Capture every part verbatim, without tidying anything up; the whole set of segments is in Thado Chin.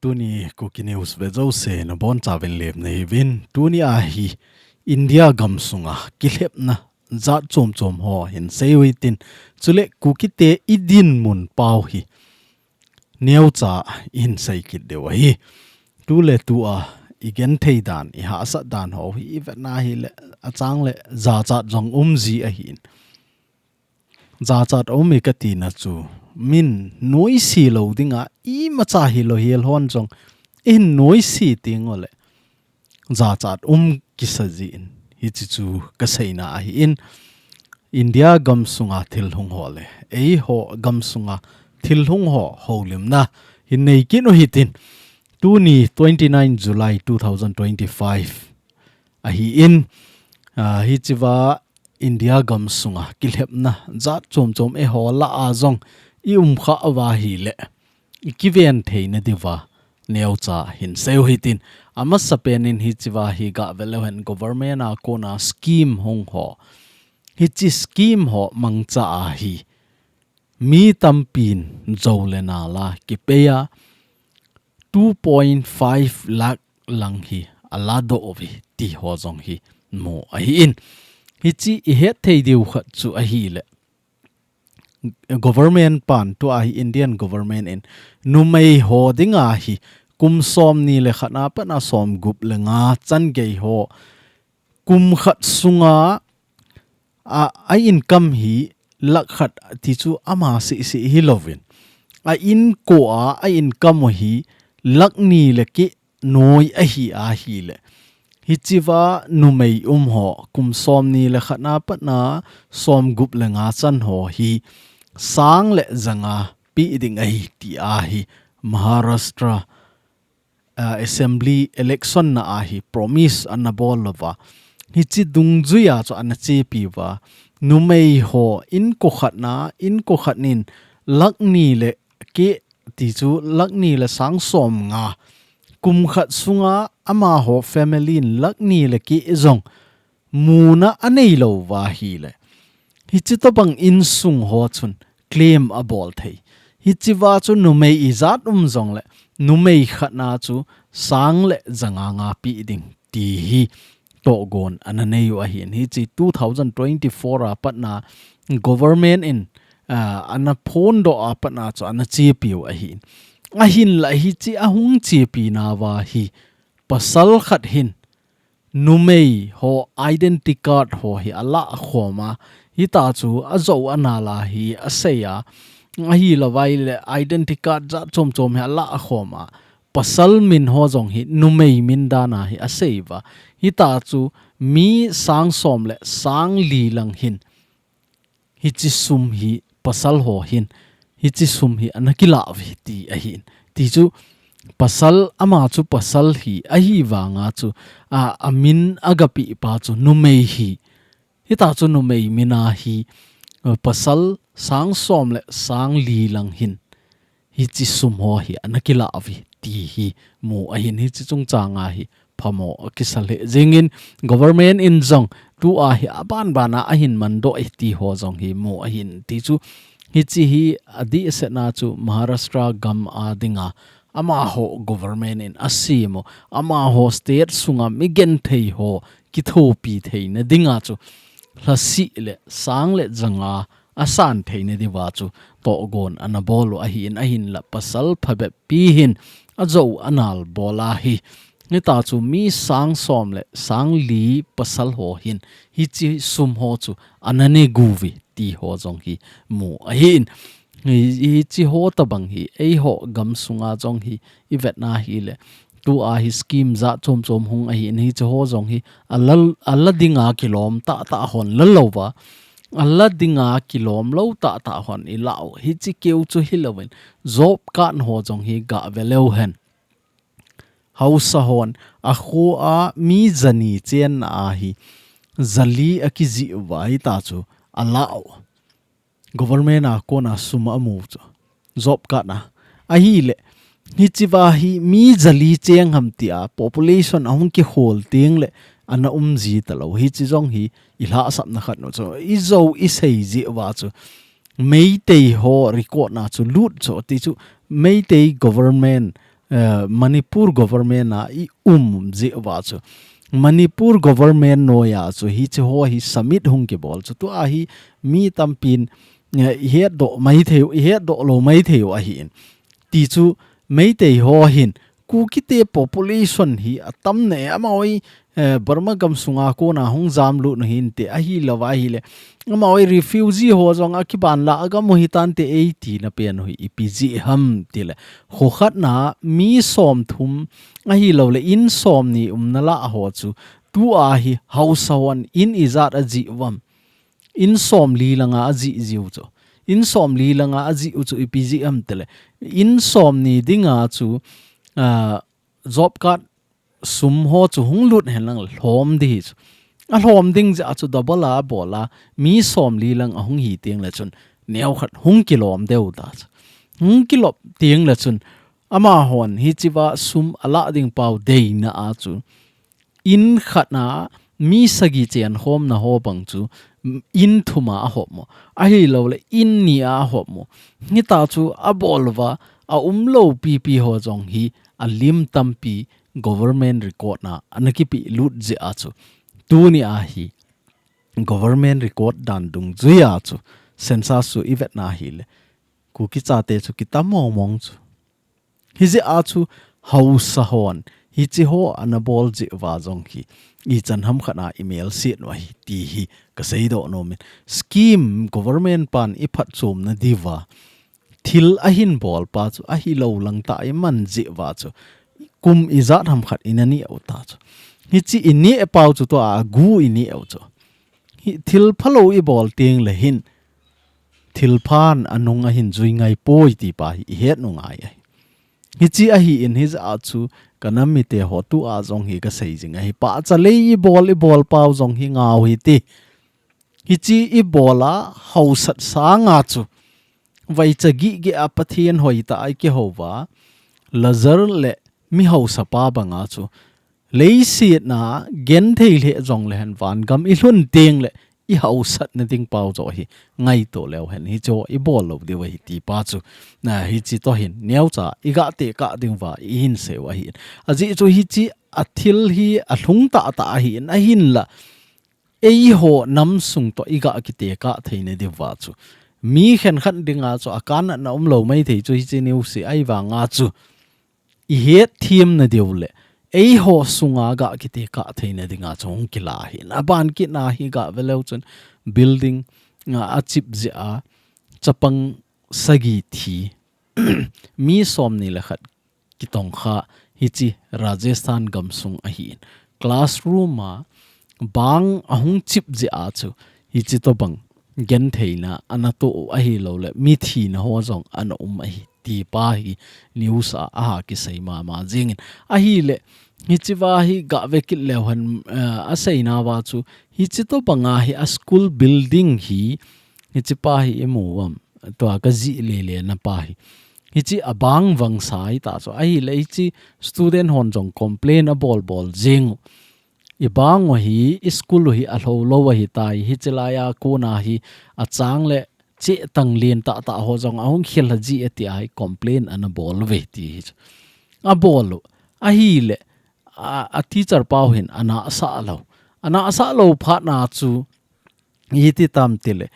Tuni Kuki News ve jouse nabonchauvin lemna hiuvin. Tuni a hi India gamsunga kilhepna jat chom chom ho hinsei u hitin. Chule Kukite idinmun pau hi neocha ihinsei kit diu ahi. Tuletua igenthei dan, ihahsat dan ho hi ivetna hile, achangle jachat jong umji ahin. Jachat aum e katina chu, min noise lou dinga, imacha hilou hel hon jong, ihin noise teng uleh jachat um kisa jin, hiche chu kaseina ahin. India gamsunga thil hung ho le eiho gamsunga thil hung ho houlimna hinnei kit u hitin. Tuni twenty nine July two thousand twenty five ahin, hichea India gamsunga kilhepna jat chom chom eiho lah a jong i umkha uva ahile, i kiven theina diuva neocha hinsei u hitin. Amasapen in hichea hi gaveleu hen, government a kona scheme hung ho, hiche scheme ho mangcha a hi mi tampin jou le nal a kipei a two point five lakh lang hi aladoh uve ti ho jong hi mu ahin. Hiche ihet thei diu khat chu ahile, government pan tua hi Indian government in numei ho dinga hi kum somni le khat a pat a somgup le nga chan gei ho kum khat sunga a, a income hi lakh khat ti chu ama seh seh hilouvin, a inko a, a income u hi lakh ni le keh noi ahi ahile, hichea numei um ho kum somni le khat a pat a somgup le nga chan ho hi sang le janga pe ding ahi ti ahi Maharashtra a, assembly election na a hi promise ana bol uva. Hiche dungjuia chu ana chepi uva. Numei ho inko khat a, inko khat in lakh ni le keh ti chu lakh ni le sang somnga. Kum khat sunga amaho family in lakh ni le keh jong muna anei lou uva ahile, hiche tobang insung ho chun claim abol thei. Hichea chu numei ijat um jongle, numei khat a chu sang le janga nga pe ding ti hi tohgon ana nei u ahin. Hiche two thousand twenty-four a pat a government in, a, ana phondoh a pat a chu ana chepi u ahin. Ahinla hiche ahung chepi nauva hi pasal khat hin numei ho identity card ho hi alah khom a, hitia chu ajou anal a hi asei a, ahilouva ahile identity card jat chom chom hi alah khom a, pasal min ho jong hi numei min dan a hi asei uva. Hitia chu mi sang som le sang li lang hin hiche sum hi pasal ho hin, hiche sum hi ana kilah uve ti ahin. Ti chu pasal, ama chu pasal hi ahi vanga chu, a, amin agapeh pa chu numei hi. Hitia chu numei min a hi, a, pasal sang som le sang li lang hin hiche sum ho hi ana kilah uve ti hi mu ahin. Hiche chungchang a hi phamo akisa lheh jingin, government in jong tua hi aban ban a ahin mandoh e ti ho jong hi mu ahin. Ti chu hiche hi adehset a chu Maharashtra gam a dinga amaho government in asem u, amaho state sunga mi genthei ho kithopi theina dinga chu lhasih le sang le janga asan theina diuva chu tohgon ana bol u ahin. Ahinla pasal phabep pi hin ajou anal bol a hi, hitia chu mi sang som le sang li pasal ho hin hiche sum ho chu ana ne gu uve ti ho jong hi mu ahin. Hi, hiche ho tobang hi eiho gamsunga jong hi ivet na hile, tua hi scheme jat chom chom hung ahin, hiche ho jong hi ala, ala dinga kilom tahtah hon la louva, ala dinga kilom lou tahtah hon ilah u. Hiche keu chu hilouvin, job card ho jong hi gaveleu hen, haosa hon akhoa mi jani chenna a hi jali akijih uva, hitia chu alah u. Government a kona sum amu chu, job card a. Ahile, hichea hi mi jali cheng ham tia population ahung kihol tengle ana um ji talou. Hiche jong hi ilhahsapna khat u chu, ijou isei jeh uva chu Meitei ho record na chu lut chu, ti chu Meitei government eh, Manipur government a i um jeh uva chu, Manipur government noiya chu hiche ho hi summit hung kibol chu, tua hi mi tampin, eh, i hetdoh maithei u, i hetdoh lou maithei u ahin. Ti chu Meitei ho hin Kukite population hi atam ne, amaho hi, eh, Burma gamsunga kona hung jamlut u hinte, ahilouva ahile amaho hi refugee ho jong akiban lah a gam u hitante eitina pen u hi ipi jeh ham tile, kho khatna mi somthum ahilouleh in somni umna lah ho chu tua hi haosa hon in ijat ajih uvam? In somli langa ajih jiu chu. In somli langa ajih u chu ipi jeh ham tile, in somni dinga chu, ah, job card sum ho chu hung lut henlang lhom ding hi chu. Alhom ding jeh a chu double a bol a, mi somli lang ahung hi tengle chun neokhat hung kilom deu ta chu. Hung kilop tengle chun amahon hichea sum alah ding pau deina a chu in khatna mi sagi chenkhomna ho bang chu in thuma ahop mo, ahilouleh in nia ahop mo, hita chu abol uva aumlou pipi ho jong hi alim tampi government record na ana kipelut jeh a chu tunia hi government record dan dungjuia chu census chu ivetna hile Kuki chate chu kitam mong mong chu. Hijeh a chu haosa hon hiche ho ana bol jeh uva jong hi ichan hamkhat a imel set u ahi ti hi kaseidoh nomin. Scheme government pan iphatchomna diuva thil ahin bolpa chu ahilou langtah iman jeh uva chu kum ijat hamkhat ina neh u ta chu. Hiche ineh pau chu tua agu ineh u chu. Hi thil phalou ibol tengle hin thilphan anung ahin jui ngaipoi tipa hi ihet u ngai ahi. Hiche ahin hijeh a chu kanam mite ho tua jong hi kasei jing ahi. Pahcha lei ibol, ibol pau jong hi ngau hite. Hiche ibol a haosat sanga chu vaicha gihgih a Pathen hoitah a ikihouva, Lazar le mi haosapa banga chu leiset a genthei lheh jongle hen vangam ilhun tengle ihaosatna ding pau joh hi ngaito leu hen hiche ho ibol lou diu ahi tipa chu. Na hiche toh hin neocha iga tekah diuva ihin sei u ahin. Ajeh chu hiche athil hi alhung tahtah ahin, ahinla eiho namsung toh iga kitekah theina diuva chu mi khenkhat dinga chu akanatna umlou maithei chu hiche news hi ahivanga chu ihet themna diu le eiho sunga ga kitekah theina dinga chu hung kila ahin. Aban kitna hi gave leu chun building a, achip jeh a chapang sagi thi mi somni le khat kitongkha hiche Rajasthan gamsung ahin. Classroom a bang ahung chip jeh a chu hiche tobang gentheina ana toh u ahilouleh mithina ho jong ana um ahi tipa hi news a aha kisei mama jingin. Ahile hichea hi gave kit leu hen, eh, aseinauva chu hiche tobanga hi a school building hi hichepa hi imu uvam? Tua kajih lele napa hi. Hiche abang vangsa hita chu. Ahile hiche student hon jong complain abol bol jing u. Ibang u hi, ischool u hi alhou lou ahitai. Hiche laiya kona hi achang le cheh tang lentah tah ho jong ahung khel ahi jeh a tia hi complain ana bol uve ti hi chu. Abol u. Ahile a, a teacher pau hin ana sah lou. Ana sah lou phatna chu iti tam tile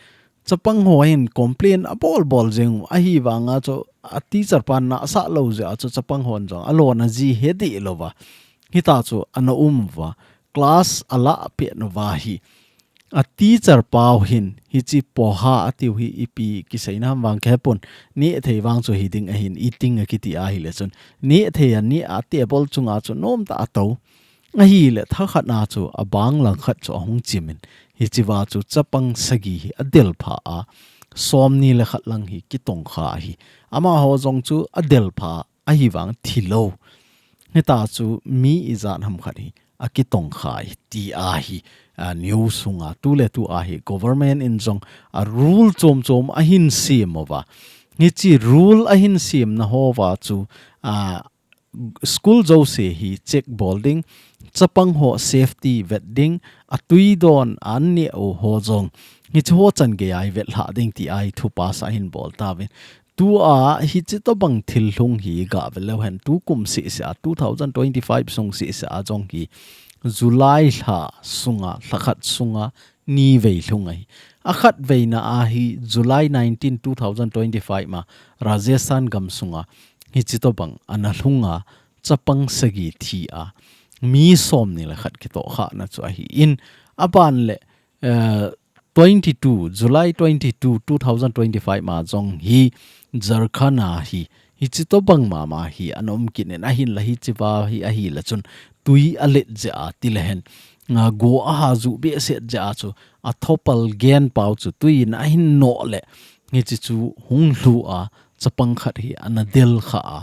chapang ho hin complain abol bol jing u ahivanga chu a teacher pan ana sah lou jeh a chu chapang hon jong alona ji he dih louva hita chu ana um uva class ala pet uva hi a teacher pau hin hiche poha atiu hi ipi kiseina ham vang kahepon nehthei vang chu hiding ahin eating akiti ahile chun nehthei a neh a table chunga chu nomtah a tou Ahile, thakhat na chu abang lang khat chu ahung chimin, hichea chu chapang sagi hi adelpha a, somni le khat lang hi kitongkha ahi. Amaho jong chu adelpha ahivang thilou. Hita chu mi ijat ham khat hi akitongkha ahi, ti ahi, a, news sunga tuletu ahi, government in jong a rule chom chom ahin sem uva. Hiche rule ahin semna hoa chu, a, school jouse hi check bol ding, chapang ho safety vet ding, atui don an neh u ho jong hiche ho chan geiya ivetlhah ding ti ahi thu pass ahin bol tauvin. Tua hichi tobang thil lhung hi ga ve leu hen, tu kum seh seh a, two thousand twenty-five sung seh seh a jong hi July lha sunga, lha khat sunga ni vei lhung ahi. A khat veina a hi July nineteen, two thousand twenty-five ma Rajasthan gam sunga hichi tobang ana lhunga chapang sagi thi a mi som ni le khat kitoh khana chu ahi in, a ban le, eh, twenty-two, July twenty-two, two thousand twenty-five ma jong hi Jharkhand a hi, hichi tobang mama hi ana um kit in, ahin la hichi va hi ahi la chun tui a let jeh a ti le hen, nga go a ha ju behseh jeh a chu a thopal gen pau chu tui in ahin noh le hichi chu hung lhu a chapang khat hi ana del kha a,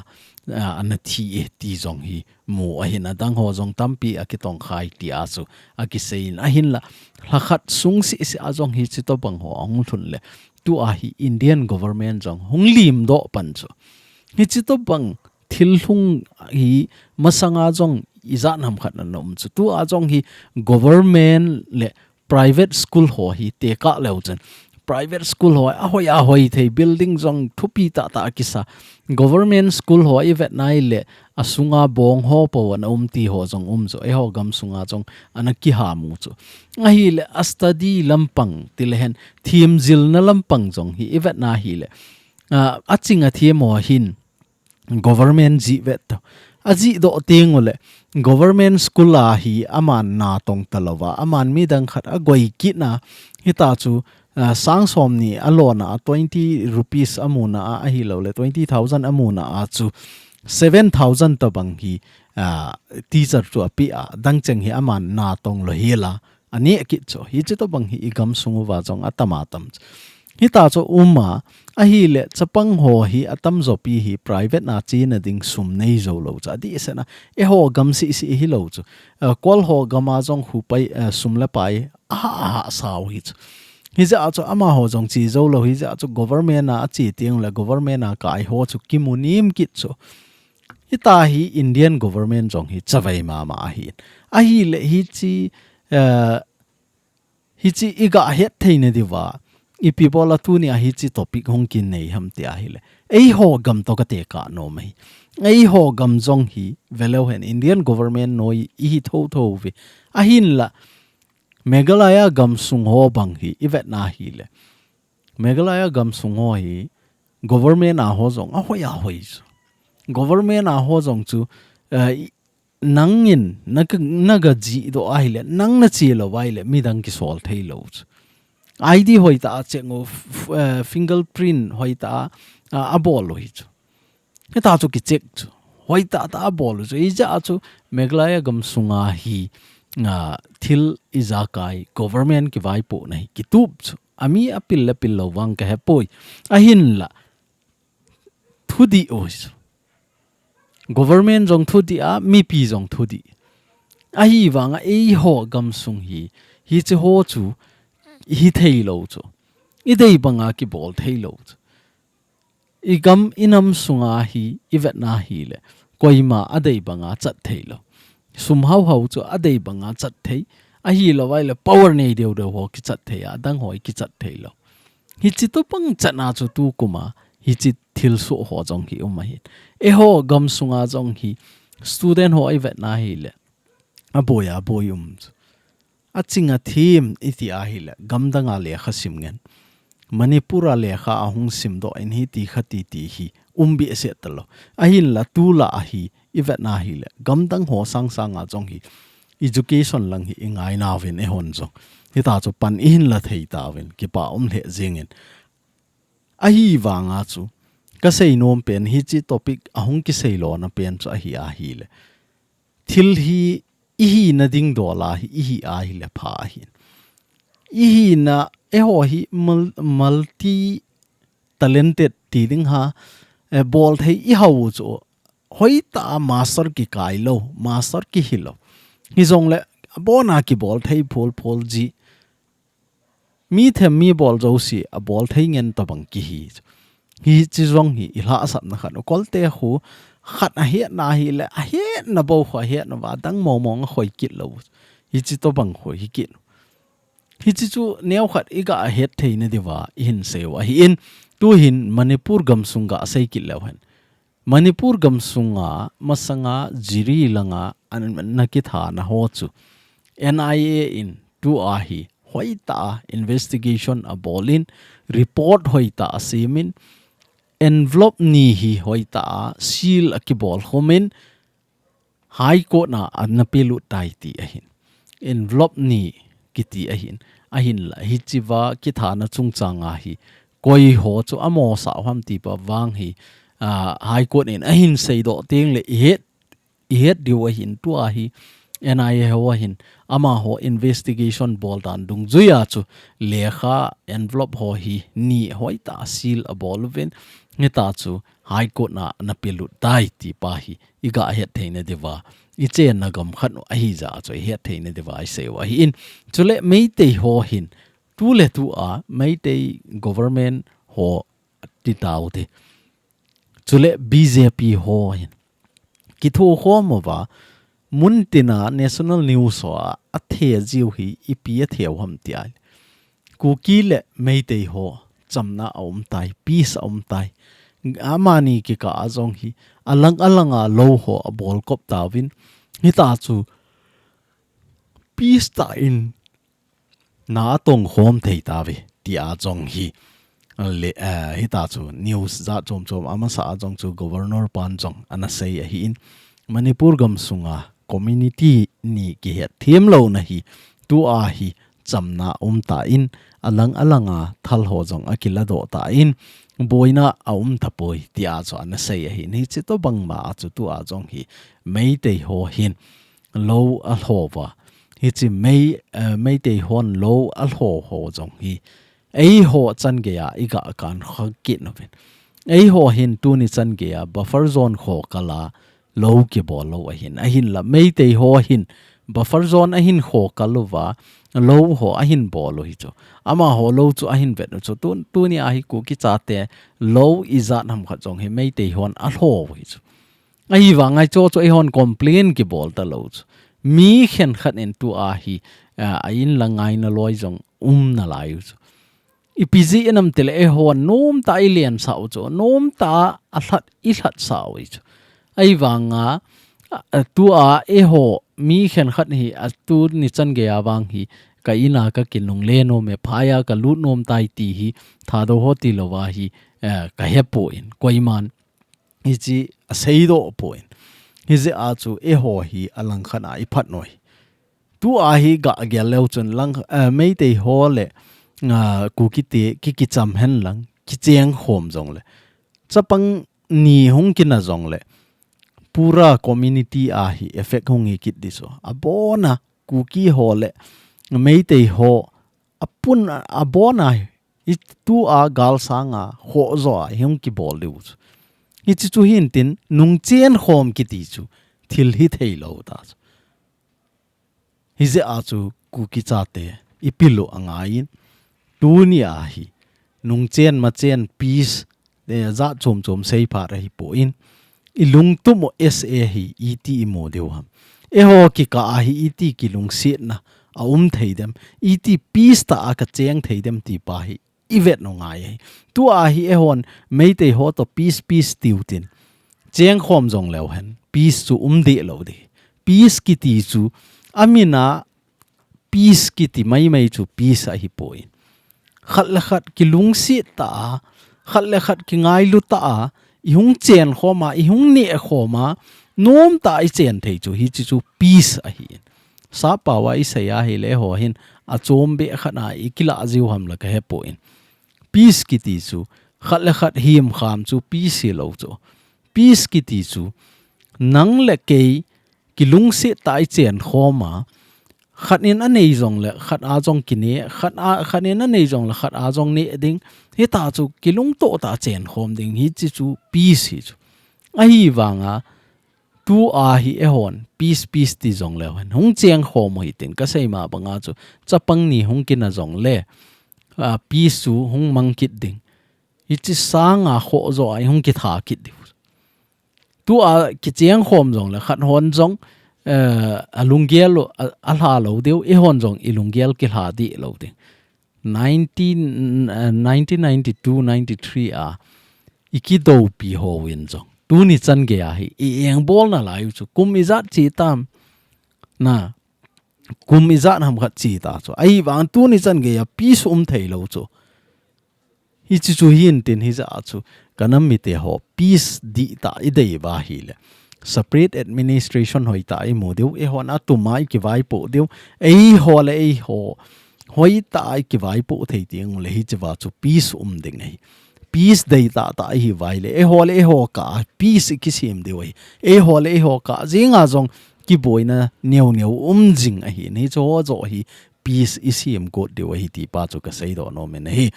a, ana thi e ti jong hi mu ahin, adang ho jong tampi a kitong khai ti a chu a kisei in, ahin la lha khat sung seh seh a jong hichi tobang ho ahung lhun le tua hi Indian government jong hung lim doh pan chu. Hichi tobang thil lhung hi masanga jong ijat ham khat ana um chu. Tua jong hi government le private school ho hi tekah leu chun, private school ho a hoi a hoi thei, building jong thupi tah tah a kisa. Government school ho i vet nai le a sunga bong ho po ana um ti ho jong um chu. Eiho gam sunga jong ana kiha mu chu. Ahi le a study lampang ti le hen thim jilna lampang jong hi i vet na hi le, a, a ching a thim ho hin government jih vet to. A jih doh teng u le government school a hi aman na tong ta lou va, aman midang khat a goi kit na, hita chu, ah, sang som ni a lona a twenty rupees a muna a, ahi lou le twenty thousand a muna a chu seven thousand tobang hi, ah, teacher chu a pe a, dang cheng hi aman na tong lou hi la. Ani a kit chu, hichi tobang hi i gam sung uva jong a tam a tam chu. Hita chu um a, ahi le chapang ho hi a tam jo pi hi private na chena ding sum nei jo lou chu. A di se na, eiho gam seh seh hi lou chu. Eh, Kol ho gam a jong hu pai, eh, sum le pai, a ha, a ha sao hi chu. Hijeh a chu amaho jong che jo lou, hijeh a chu government a a che teng le government a kai ho chu kimu nim kit chu. Hita hi Indian government jong hi chavai mama ahi. Ahi le hichi, eh, hichi i ga het thei na diu va, ipi bol a tuni a hichi topic hung kin nei ham ti ahi le. Eiho gam to ka tekah nom ahi. Eiho gam jong hi ve leu hen Indian government noi i hi tho tho ve. Ahin la Meghalaya gam sung ho bang hi i vet na hi le. Meghalaya gam sung ho hi government a ho jong a hoi a hoi chu. Government a ho jong chu, eh, i, nang in na ka, na ga jih doh ahi le, nang na che lou ahi le, midang kisol thei lou chu. I D hoi tah a check u, f-, f-, eh, fingerprint hoi tah a, a, a bol u hi chu. Hita chu kicheck chu. Hoi tah tah a bol u chu. Hijeh a chu Meghalaya gam sunga hi, a, thil ijakai government kivaipoh na hi kitup chu. Ami a pil le pil lou vang ka he poi. Ahin la thudih u hi chu. Government jong thudih a, mipi jong thudih. Ahi vanga eiho gam sung hi, hichi ho chu hi thei lou chu. I dei banga kibol thei lou chu. I gam i nam sunga hi, i vet na hi le, koima a dei banga chat thei lou. Sum hau hau chu a dei banga chat thei. Ahi lou vai le power nei deu deu ho kichat thei a, dang ho kichat thei lou. Hichi tobang chat na chu tu kum a, hichi thil soh ho jong hi um ahi. Eiho gam sunga jong hi, student ho i vet na hi le, a boi a boi um chu. A ching a thim i ti ahi le, gam dang a lekha sim ngen. Manipur a lekha a hung sim doh in hiti khati ti hi um behseh ta lou. Ahin la tu la a hi i vet na hi le, gam dang ho sang sang a jong hi education lang hi i ngai na uvin eihon jong. Hita chu pan i hin la thei ta uvin, kipa um lheh jing in. Ahi vanga chu, ka sei nom pen hichi topic a hung kisei lona pen chu ahi ahi le. Thil hi i hina ding dol a hi, i hi a hi le pha ahi. I hina, eiho hi mul-, multi talented ti ding ha, eh, bol thei i hau chu, hoi tah a master kikai lou, master kihi lou. Hi jong le, abon a kibol thei phol phol ji. Mi them mi bol jouse, a bol thei ngen tobang kihi. Hichi jong hi, i lhahsapna khat u. Kolte khu, khat a hetna hi le, a hetna bou khu, a hetna va, dang mong mong a khoi kit lou. Hichi tobang khu, hi kit. Hichi chu, neo khat i ga a het thei na diu va, i hin sei u ahi in. Tuhin Manipur gamsung gasei kit leu hen. Manipur gamsunga masanga Jiri langa ana kithana ho chu N I A in tua hi hoitah a investigation abolin, report hoitah a semin, envelope ni hi hoitah a seal akibol khomin, High Court na ana pelut tai ti ahin. Envelope ni kiti ahin. Ahinla hichea kithana chungchanga hi koi ho chu amosah ham ti pa vang hi, ah, High Court in ahin seidoh teng le ihet, ihet diu ahin tua hi N I A ho ahin amaho investigation bol dan dungjuia chu lekha envelope ho hi ni hoitah a seal abol uvin hita chu High Court na ana pelut tai ti pa hi iga het theina diuva, ichenna gam khat u ahi jeh a chu ihet theina diuva isei u ahin. Chule Meitei ho hin tuletua Meitei government ho ti taute. Chule B J P ho hin kithokhom uva, muntina national news hoa athe jiu hi ipi athe u ham ti ai. Kuki le Meitei ho chamna aum tai, peace aum tai. Amani kikah a jong hi alang alanga lou ho abol kop tauvin, hita chu peace tah in na atongkhom thei tauve tia jong hi le, eh, hita chu news jat chom chom amasa a jong chu governor pan jong ana sei ahin, Manipur gamsunga community ni kihet themlouna hi tua hi chamna um tan, alang alanga thal ho jong akiladoh tan, boina aum tapoi tia chu ana sei ahin, hiche tobang ma a chu tua jong hi Meitei ho hin lou alho uva. Hiche Mei, eh, Meitei hon lou alho ho jong hi eiho changeiya iga kankha kit uvin. Eiho hin tuni changeiya buffer zone khokal a lou kibol lou ahin. Ahinla Meitei ho hin buffer zone ahin khokal uva, lou ho ahin bol u hi chu. Amaho lou chu ahin vet u chu. Tun, tunia hi Kuki chate lou ijat ham khat jong hi Meitei hon alho u hi chu. Ahivanga hichu chu eihon complain kibol talou chu. Mi khenkhat in tua hi, ah, a in la ngaina loi jong um nalai u chu. Ipi jeh inam tile eihon nomtah a ilensah u chu. Nomtah a alhat, ilhatsah u hi chu. Ahivanga, ah, tua eiho mi khenkhat hi a tuni changeiya vang hi ka ina kakinungle nom e, phaiya kalut nom tai ti hi Thadou ho tilouva hi, eh, kahepon, koiman hiche aseidoh pon. Hijeh a chu eiho hi alangkhat a iphat noi. Tua hi gagel leu chun lang, eh, Meitei ho le, ah, Kuki te ki, kicham henlang, kichengkhom jongle, chapang ni hung kina jongle, pura community a hi effect hung hi kit ding chu. Abona Kuki ho le Meitei ho apun, abona hi tua galsanga khoh jo a hung kibol diu chu. Hiche chu hintin nungchen khom kiti chu thil hithei lou ta chu. Hijeh a chu Kuki chate ipil u angaiyin, tunia hi nungchen machen peace, eh, jat chom chom seiphat ahipon, ilungtup u S A hi iti imu diu ham. Eiho kikah a hi iti kilungsetna aum thei dem, iti peace tah a kacheng thei dem ti pa hi ivet u ngai ahi. Tua hi eihon Meitei ho toh peace, peace tiu tin chengkhom jong leu hen, peace chu um deh lou ding. Peace kiti chu, amin a peace kiti maimai chu peace ahipoi. Khat le khat kilungset tah a, khat le khat kingailu tah a, ihung chenkhom a, ihung nehkhom a, nomtah a ichen thei chu, hiche chu peace ahi. Sappao a isei ahile eiho hin achom beh khat a ikilah jiu ham la kahepon. Peace kiti chu, khat le khat himkham chu peace hilou chu. Peace kiti chu, nang le kei kilungset tah a ichenkhom a, khat in anei jongle khat a jong kine, khat a, khat in anei jongle khat a jong neh ding. Hita chu kilungtoh tah a chenkhom ding, hiche chu peace hi chu. Ahivanga, tua hi eihon peace, peace ti jongleu hen, hung chengkhom u hitin, kasei ma banga chu, chapang ni hung kina jongle, ah, peace chu hung mang kit ding. Hiche sanga khoh jo a ihung kitha kit diu. Tua kichengkhom jongle khat hon jong, eh, alunggel u a, alha lou diu, eihon jong ilunggel kilha deh lou ding. nineteen, uh, nineteen ninety-two ninety-three a, i kidoupi ho in jong. Tuni chan gei a hi, i engbol nalai u chu. Kum ijat chi tam. Na, kum ijat ham khat chi ta chu. Ahivang tuni chan gei a, peace um thei lou chu. Hichi chu hin tin hijeh a chu. Ka nam mite ho, peace dih tah i dei uva ahile. Separate administration hoitah i mu diu, eihon atum a i kivaipoh diu, eiho le eiho, hoitah a i kivaipoh thei teng u le hichi uva chu peace um ding ahi. Peace dei tah tah i hi uva ahile, eiho le eiho kah a, peace i kisem diu ahi. Eiho le eiho kah, jing a jong kiboina neo neo um jing ahi. Hichi ho joh hi, peace i sem got diu ahi ti pa chu ka seidoh nom in ahi.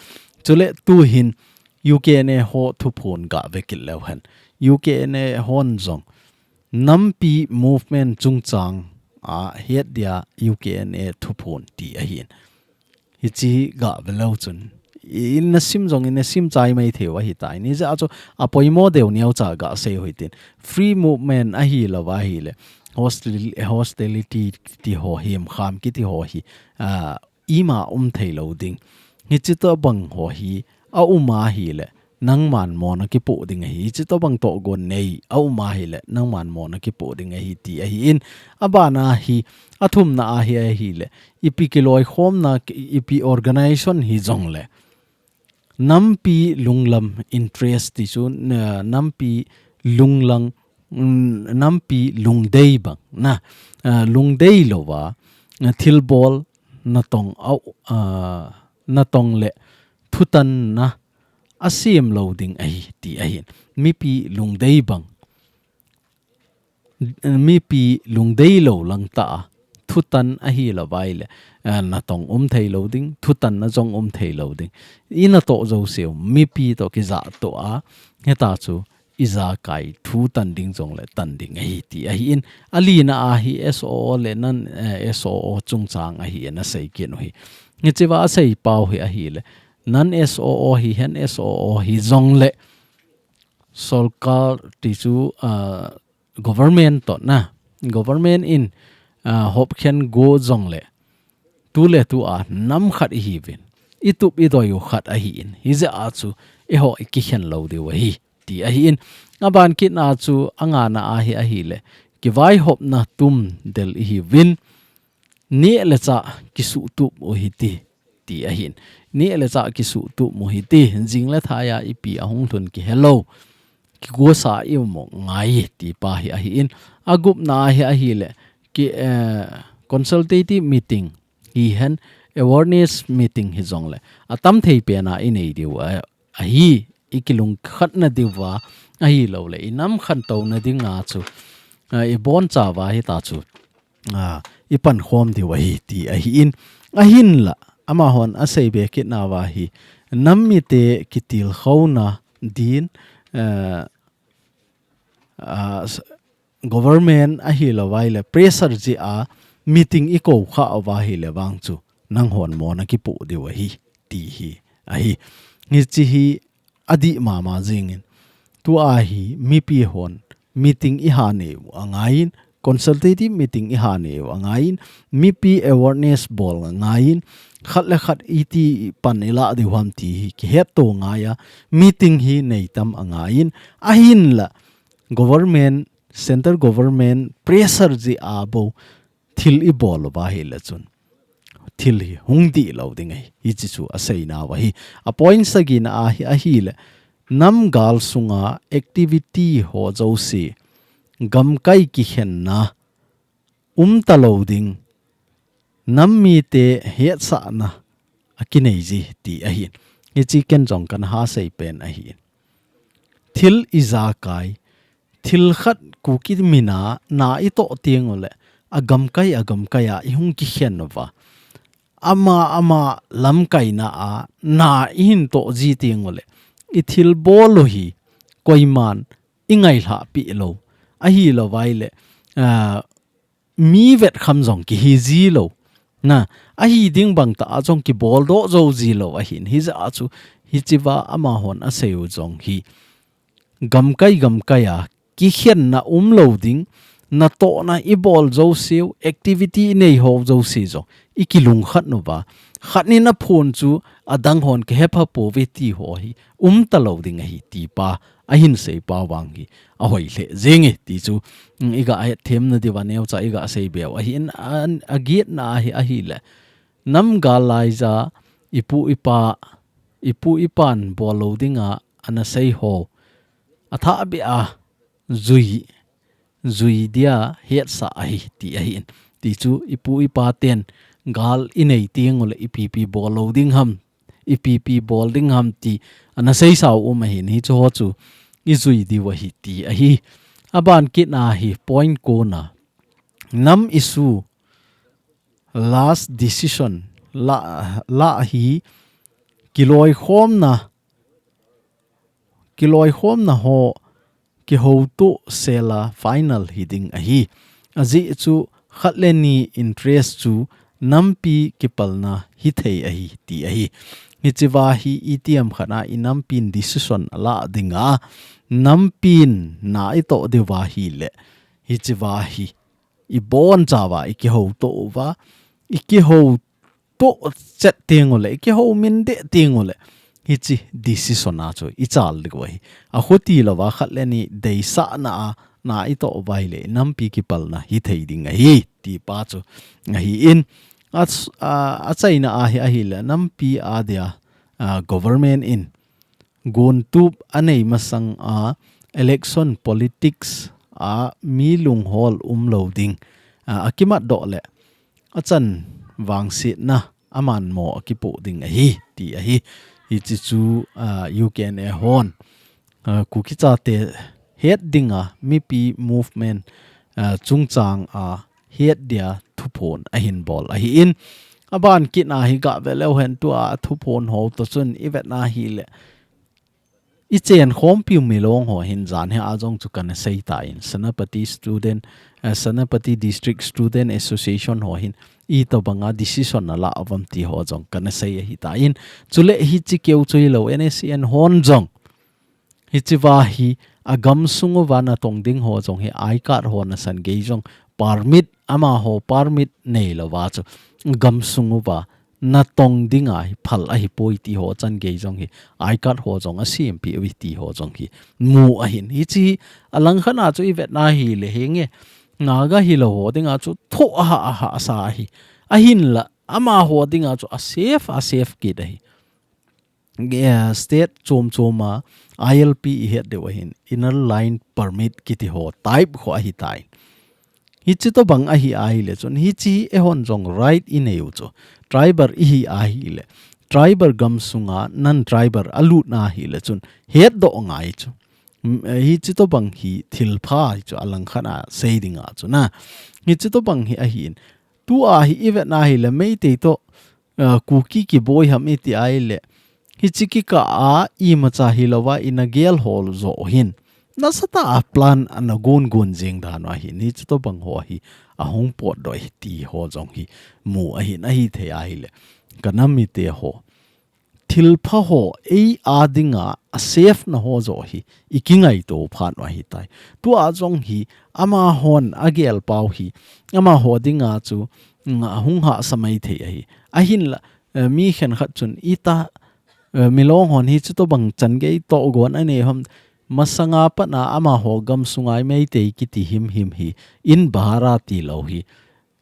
Chule tu hin U K N A ho thuphon ga ve kit leu hen. U K N A hon jong nampi movement chungchang a het dia U K N A thuphon ti ahin. Hichi ga ve leu chun. I na sim jong i na sim chai mai thei u ahi tai. Hijeh a chu a poimo deu neo cha ga sei u hitin. Free movement ahi lou va ahile. Hostil-, hostility ti ho hi, kham kiti ho hi. Ah, ima um thei lou ding. Hichi tobang ho hi, a um ahile, nangman mo na kipoh ding ahi. Hichi tobang togon nei, a um ahile, nangman mo na kipoh ding ahi ti ahin. Abana hi, athumna ahi ahile, ipi kiloikhomna, ipi organization hi jong le. Nampi lunglam interest ti chu, na, nampi lunglang, mm, nampi lungdei bang, na, ah, lungdei lou va, na thilbol, natong au, ah, natong le thutanna a sem lou ding ahi ti ahin. Mipi lungdei bang, mipi lungdei lou lang tah a, thutan ahi lou va ahile, eh, natong um thei lou ding, thutanna jong um thei lou ding. I natoh jouse u, mipi toh kijah toh a, hita chu, ijakai thutan ding jong le tan ding ahi ti ahin. Alina ahi S O O le non, eh, S O O chungchang ahi ana sei kit u hi. Hichi uva asei pau hi ahile. Non S O O hihen S O O hi jong le. Sorkar ti chu, ah, government toh na. Government in, ah, hopkhen go jong le. Tu le tu a nam khat i hiuvin. I tup i doi u khat ahin. Hijeh a chu eiho i kikhen lou diu ahi. Ti ahin. Aban kit na chu a ngana ahi ahile. Kivaihopna tum del i hiuvin. Neh le chah kisuhtup u hite. Ti ahin. Neh le chah kisuhtup u hite. Jing le thai a ipi ahung lhun kihe lou. Kigosah i um u ngai ti pa hi ahin. Agupna ahi ahile. Ki, eh, consultative meeting. Hihen awareness meeting hi jong le. Atam thei pen a i nei diu a, ahi, i kilungkhatna diu va, ahi lou le. I nam khantouna ding a chu. A, i boncha uva hita chu. A, i pankhom diu ahi ti ahin. Ahinla, amahon asei be kit na uva hi. Nam mite kitilkhouna din, eh, a, s-, government ahi lou va ahile pressure jeh a meeting i kou kha uva ahile vang chu nanghon mo na kipoh diu ahi ti hi ahi. Hichi hi adih mama jingin. Tu ahi mipi hon meeting i ha nei u angaiyin, consultative meeting i ha nei u angaiyin, mipi awareness bol angaiyin, khat le khat iti pan i lah diu ham ti hi kihetto ngai a, meeting hi nei tam angaiyin, ahinla government, central government pressure jeh a bou thil i bol uva ahile chun. Thil hi hung dih lou ding ahi, hichi chu asei nau ahi. A point sagina ahi, ahile, nam gal sunga activity ho jouse, gamkai kikhenna, um talou ding, nam mite hetsahna, akinei ji ti ahin. Hichi ken jong kana ha sei pen ahin. Thil ijakai, thil khat Kuki mina, na i toh teng u le, agamkai, agamkai a, i hung kikhen uva. Ama, ama lamkaina a, na i hin toh ji teng u le, i thil bol u hi, koiman, i ngailhah pi lou. Ahi lou va ahile, ah, mi vetkham jong kihi ji lou. Na, ahi ding bang tah a jong kibol doh jou ji lou ahin. Hijeh a chu, hichi uva amahon asei u jong hi. Gamkai, gamkai a, kikhenna um lou ding, natohna i bol jouse u, activity i nei ho jouse jong, i kilungkhat uva. khat ni na phun chu adang hon ke hepha po ve ti ho hi um ta lo ding ahi ti pa ahin sei pa vang hi ahoi hle jing e ti chu, mm, iga het them na diva neo cha iga sei beu ahi in an, a giet na ahi, ahi le. Nam gal lai ja ipu ipa, ipu ipan bol lo dinga ana sei ho. A tha be a zui, zui dia het sa ahi ti ahi in. Ti chu ipu ipa ten gal i nei ting u le ipi pi bol lo ding ham, ipi pi bol ding ham ti ana sei sau um ahi in hi chu ho chu i zui diu ahi ti ahi. A ban kit na hi point ko na nam issue last decision la, la hi kiloi khom na, kiloi khom na ho kiho to sela final hi ding ahi. Aji chu khat le ni interest chu nampi kipalna hi thei ahi ti ahi. Hichi va hi i tiam khat na i nampin decision ala dinga nampin na i to de va hi le. Hichi va hi i bon cha va i kiho to va i kiho to chet ting u le i kiho min de ting u le. Hichi decision a chu i chal dik va hi. A khuti lo va khat le ni dei sa na a na i to vai le nampi kipalna hi thei ding ahi ti pa chu ahi in. A, a, a China ahi, ahi le nampi a dia, a, government in gun tup a nei masang a election politics a mi lunghol um lo ding, a, a kimat do le a chan vangsetna a man mo a kipo ding ahi ti ahi. Hichi chu, a, U K N A hon, a, Kuki chate het dinga mipi movement, a, chungchang a het dia thuphon ahin bol ahi in. A ban kit na hi ga ve leu hen tua thuphon ho to chun i vet na hi le. I chen khom piu mi long ho hin jan he a jong chu kana sei ta in. Senapati student, a, Senapati District Student Association ho hin i to banga decision ala avam ti ho jong kana sei ahi ta in. Chule hichi keu chu i lo N S C N hon jong. Hichi va hi a gam sung uva na tong ding ho jong hi I card ho na san gei jong permit ama ho permit nei lo va chu gam sung uva na tong ding a hi phal ahi poi ti ho chan gei jong hi I card ho jong a siam pi ui ti ho jong hi mu ahin. Hichi a lang khat na chu i vet na hi le henge Naga hi lo ho ding a chu tho a ha a ha sa hi ahin la ama ho ding a chu a safe a safe kit ahi. Ge-, state chom chom a I L P i het deu ahin, Inner Line Permit kiti ho type ho ahi tai. Hichi to bang ahi ahi le chun, hichi e hon jong right i nei u chu. Tribal i hi ahi le. Tribal gam sunga non-tribal a lut na hi le chun, het do ngai chu. M-, eh, hichi to bang hi thil pha hi chu a lang khat a sei ding a chu na. Hichi to bang hi ahi in. Tu a hi i vet na hi le Meitei to a, Kuki kiboi ham i ti ai le. Hichi kikah a, i macha hi lo va, i na gel ho zo hin. Nasatah a plan ana gon gon jing dan u ahin. Hichi to bang ho hi, a hung pot do hi ti ho jong hi. Mu ahin, ahi thei ahi le. Ka nam mite ho. Thil pha ho, ei a dinga, a safe na ho zo hi. I kingai to phan u ahi tai. Tu a jong hi, ama hon a gel pau hi. Ama ho dinga chu, nga hung ha sa mai thei ahi. Ahin la, eh, mi khen khat chun i ta, eh, mi long hon hi chu to bang chan gei to gon a nei ham masanga pat na ama ho gam sungai Meitei kiti him him hi in bahara ti lo hi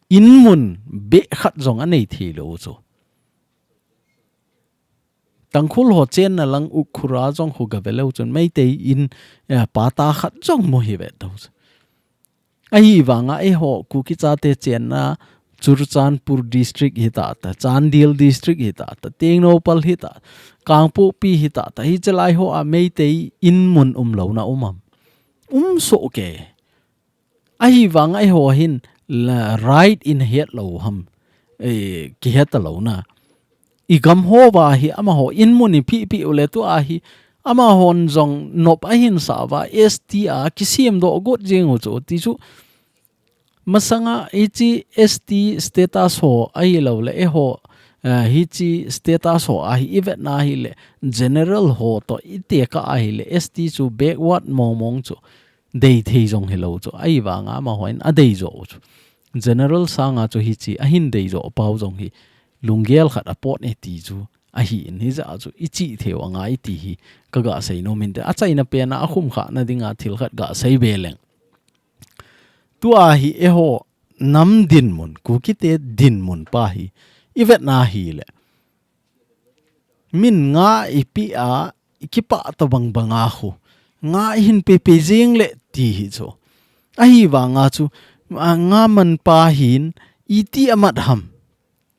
in mun be khat jong a nei thei lo chu. Tangkhul ho chenna lang Ukhrul a jong khu ga ve leu chun Meitei in, eh, pata khat jong mo hi ve do chu. Ahi vanga eiho Kuki chate chenna Churachandpur district hi ta ta, Chandel district hi ta ta, Tengnoupal hi ta, Kangpokpi hi ta ta, hi chelai ho a Meitei in mun um lo na um am. Um so ke. Ahi vanga eiho hin la right in het lo ham. Eh, ki het lo na. I gam ho va hi ama ho in mun i phi phi u le tu a hi ama hon jong nop ahin sa va S T a kisiam do got jing u chu ti chu masanga hichi S T status ho ahi lo le eiho, eh, hichi status ho ahi i vet na hi le general ho to i te ka ahi le S T chu backward mong mong chu dei thei jong hi lo chu. Ahi vanga ama hon a dei jo u chu. General sanga chu hichi ahin dei jo pau jong hi. lunggel khat apot e ti chu ahi in, hijeh a chu ichih theiyu angai ti hi kaga seinom inte. Achaina pen a akhum khah nading a thil khat gasei be leng. Tua hi eiho nam dinmun, Kukite dinmun pa hi ivet na hile, min nga ipeh a, ikipah tobang bang a khu, nga ihin peh peh jing le ti hi chu. Ahivang a chu, a, nga man pa hin iti amat ham.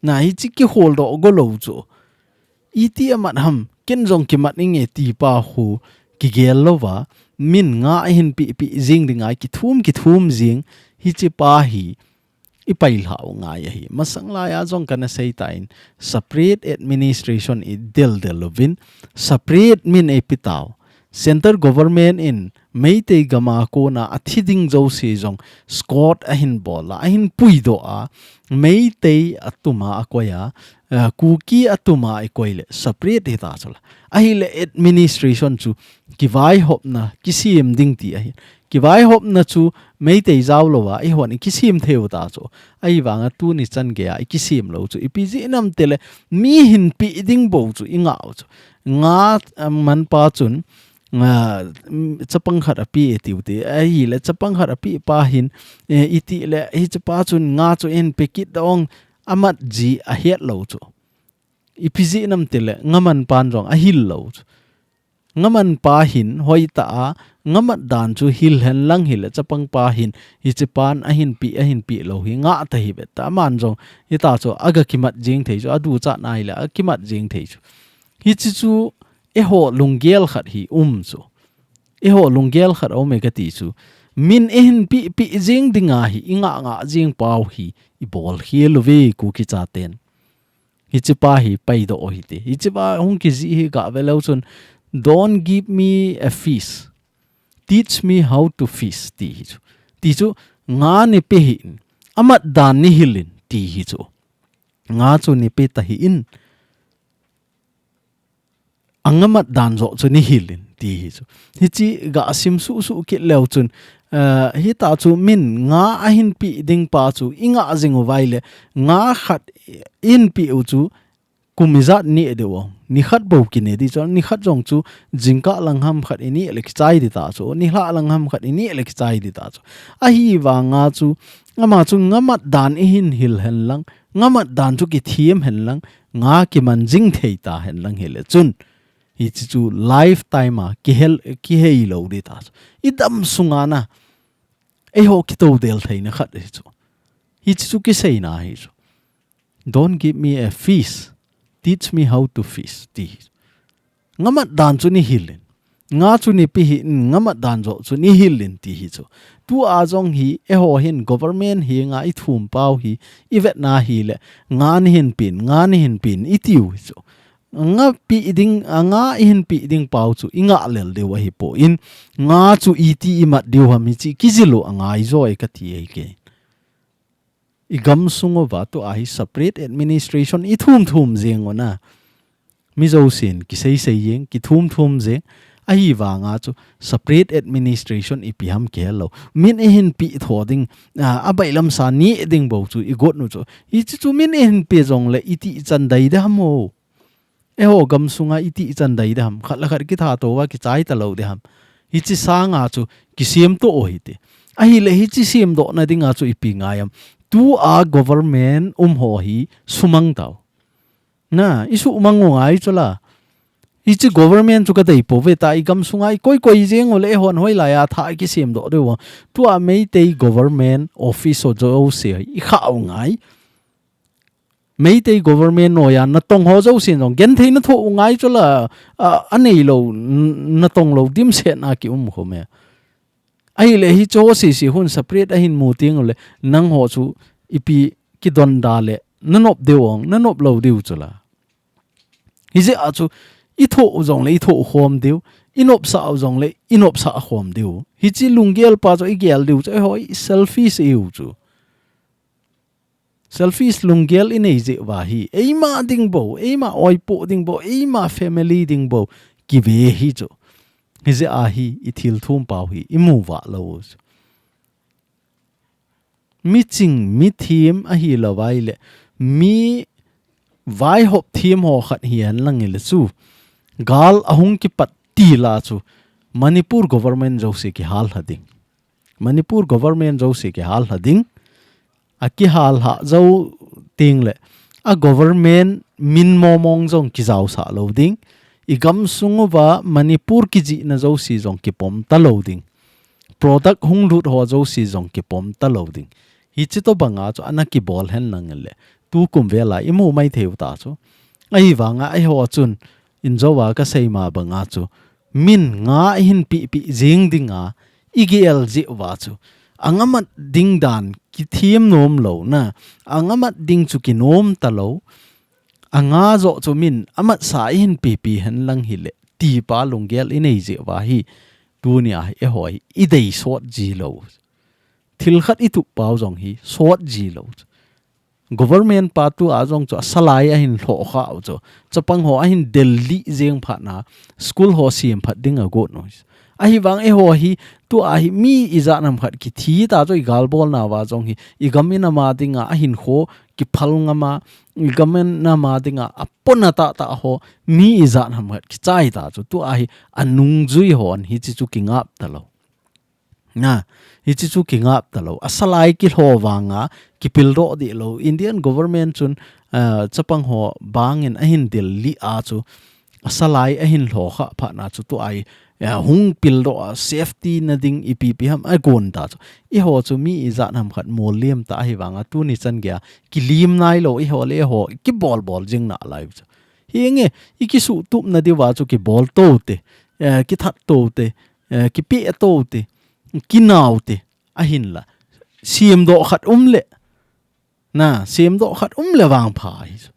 Na hichi kihol doh go lou chu. Iti amat ham, ken jong kimat inge ti pa khu kigel louva, min nga ahin peh peh jing ding a kithum kithum jing, hichi pa hi ipai lhau ngai ahi. Masang lai a jong kana sei tan, separate administration idel del louvin, separate min eipeh tau. Central government in Meitei gam a kona athi ding jouse jong squad ahin bol a, ahin puidoh a, Meitei atum a akoi a, eh, Kuki atum a ikoi le separate hita chu la. Ahile administration chu kivaihopna kisem ding ti ahi. Kivaihopna chu Meitei jao louva eihon ikisem theiyu ta chu. Ahivang a tuni chan gei a ikisem lou chu ipi jeh ham itile, mi hin peh ding bou chu ingah u chu. Nga, eh, man pa chun, ah, mm, chapang khat apeh e tiu te. Ahile chapang khat apeh pa hin, eh, iti le, hichi pa chun nga chu eipeh kit ding amat ji ahet lou chu. Ipi jeh ham itile, nga man pan jong ahil lou chu. Nga man pa hin hoitah a, nga mat dan chu hil hen lang hile, chapang pa hin, hichi pan ahin peh, ahin peh lou hi, ngah ta hi ve ta, aman jong, hita chu, aga kimat jing thei chu, aduchat na hile, akimat jing thei chu. Hichi chu, eiho lunggel khat hi um chu. Eiho lunggel khat aum e kati chu. Min eihin peh peh jing ding a hi, ingah ngah jing pau hi, ibol khel uve Kuki chaten. Hichi pa hi paidoh u hite. Hichi pa hung kijih hi gah ve leu chun, "Don't give me a fish. Teach me how to fish," ti hi chu. Ti chu, nga neipeh hih in. Amat dan neihil in, ti hi chu. Nga chu neipeh ta hih in. Anga mat dan joh chu neihil in, ti hi chu. Hichi gah sim suh suh kit leu chun, eh, hita chu min nga ahin peh ding pa chu, ingah jing uva ile, nga khat ihin peh u chu, kum ijat neh diu ham. Nikhat bou kineh ding chu, nikhat jong chu, jingkah lang ham khat ineh le kichai ding ta chu, nilhah lang ham khat ineh le kichai ding ta chu. Ahivang a chu, ama chu nga mat dan ihin hil hen lang, nga mat dan chu kithem hen lang, nga kiman jing thei ta hen lang hile chun. Hichi chu lifetime a kihel, kihei lou ding ta chu. Idam sunga na, eiho kitoudel theina khat hi chu. Hichi chu kiseina hi chu. "Don't give me a fish. Teach me how to fish," ti hi chu. Nga mat dan chu neihil in. Nga chu neipeh hih in, nga mat dan joh chu neihil in ti hi chu. Tua jong hi, eiho hin government henga ithum pau hi, ivet na hile, nga neihin peh in, nga neihin peh in, itiu hi chu. Nga peh ding, a nga ihin peh ding pau chu, ingah lel diu ahipoi. Nga chu iti imat diu ham hichi, kijil u angai jo e kati e kei. Igam sung uva tua hi separate administration ithum thum jing u na. Mi jousen kisei sei jing, kithum thum jing. Ahivang a chu separate administration ipi ham kihel lou. Min eihin peh tho ding, a, abailam sa neh ding bou chu igot u chu. Hichi chu min eihin peh jongle iti ichan dai ding ham o. Eiho gam sunga iti ichan dai ding ham, khat le khat kithat uva kichai talou ding ham. Hichi sanga chu kisemdoh u hite. Ahile hichi semdoh na dinga chu ipi ngai ham. Tua government um ho hi sumang tau. Na, isumang u ngai chu la. Hichi government chu kadei pouve ta, igam sunga ikoi koi jing ule eihon hoilai a tha kisemdoh diu ham. Tua Meitei government office ho jouse hi ikhah u ngai. Meitei government noiya natong ho jousen jong genthei nathoh u ngai chu la, a, aneilou, n-, natong lou dimset na kium khom e. Ahile hicho sese hun separate ahin mu teng ule, nangho chu ipi kidonda le, nanop diu ham, nanop lou diu chu la. Hijeh a chu, ithoh u jongle, ithoh khom diu, inopsah u jongle, inopsah khom diu. Hichi lunggel pa chu igel diu chu, eiho, i selfish ihiu chu. Selfish lunggel inei jeh uva hi, eima ding bou, eima oipoh ding bou, eima family ding bou, kive hi chu. Hijeh a hi, ithil thum pau hi, imu vah lou chu. Mi ching, mi them ahilou vai le, mi vaihop thiem ho khat hi hen lang ile chu, gal ahung kipat tila chu Manipur government jouse kihal ha ding. Manipur government jouse kihal ha ding. A kihal ha jou ting le, a government min momong jong kijaosah lou ding. I gamsung uva Manipur kijihna jouse jong kipom talou ding. Product hung lut ho jouse jong kipom talou ding. Hichi tobanga chu ana kibol hen lang le, tukum vela imu maithei u ta chu. Ahivanga eiho chun, injouva kasei ma banga chu, min nga ihin pipi jing dinga igel jeh uva chu, angamat ding dan kithiem nom louna, angamat ding chu kinom talou, anga joh chu min amatsa ihin pipi hen lang hile, tipa lunggel inei jeh uva hi, tunia hi eiho hi idei sot jilou. Thil khat itup pau jong hi sot jilou. Government pa tua jong chu asalai ahin lhoh khah u chu, chapang ho ahin del lih jeng phatna, school ho sem phat ding agot u. Ahivang eiho hi, tua hi mi ijat ham khat kithi ta chu, igalbolna uva jong hi, igam inam a dinga ahinkho kiphal ngam a, igam inam a dinga apona tahtah ho, mi ijat ham khat kichai ta chu, tua hi anungjui hon hichi chu kingap talou. Na, hichi chu kingap talou. Asalai kilho vanga kipildoh deh lou. Indian government chun, ah, chapang ho bangin ahin del lih a chu, asalai ahin lho khah phatna chu tua hi, ah, hung pildoh a, safety na ding ipi ipi ham agon ta chu. Eiho chu mi ijat ham khat mol liam ta ahivanga tuni chan geia kilim nailou, eiho le eiho kibolbol jing nalai chu. Hinge, ikisuhtupna diuva chu kibol tou te, eh, kithat tou te, eh, kipeh tou te, kinau te, ahinla. Semdoh khat um le. Na, semdoh khat um le vangpha ahi chu.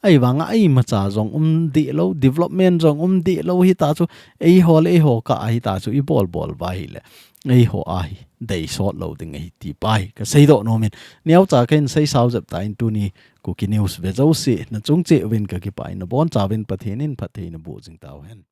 Ahivanga imacha jong um deh lou, development jong um deh lou hita chu, eiho le eiho kah a hita chu, ibolbol uva hile, eiho a hi dei sot lou ding ahi ti pa hi kaseidoh nom in. Neocha kahin seisao jep tan tuni Kuki News ve jouse, nachung cheh uvin kakipah in, nabonchauvin Pathen in phatthei naboh jing tauhen.